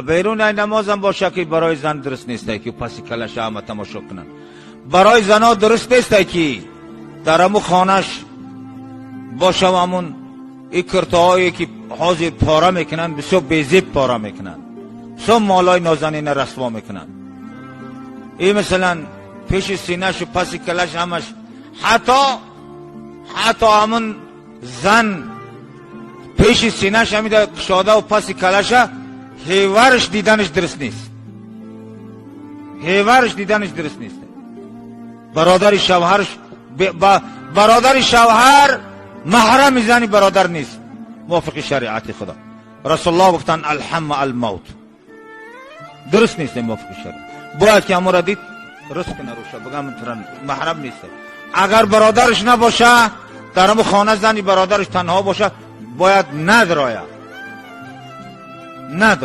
Берун ай намозам боша, ки барои зан дуруст нестай, ки паси калаша ҳама тамошо кунанд. Барои зано дуруст нестай, ки дар ҳамун хонаш боша ва ҳамун и куртаҳое, ки ҳозир пора мекунанд, бисёр безеб пора мекунанд, бисёр молои нозанина расво мекунанд. И масалан, пеши синашу паси калаш ҳамаш, ҳатто ҳамун зан пеши синаш ҳамида кушодаву паси калаша ҳеварш диданаш дуруст нест, ҳеварш диданаш дуруст нест. Бародари шавҳарш, бародари шавҳар маҳрами зани бародар нест мувофиқи шариати Худо. Расулуллоҳ гуфтанд: الحمى الموت. Дуруст нест мувофиқи шариат. Бояд ки ҳамонро дид, рост куна руша, бигам маҳрам нест. Агар бародараш набоша дар ҳамун хона, зани бародараш танҳо боша, бояд надроя, надро.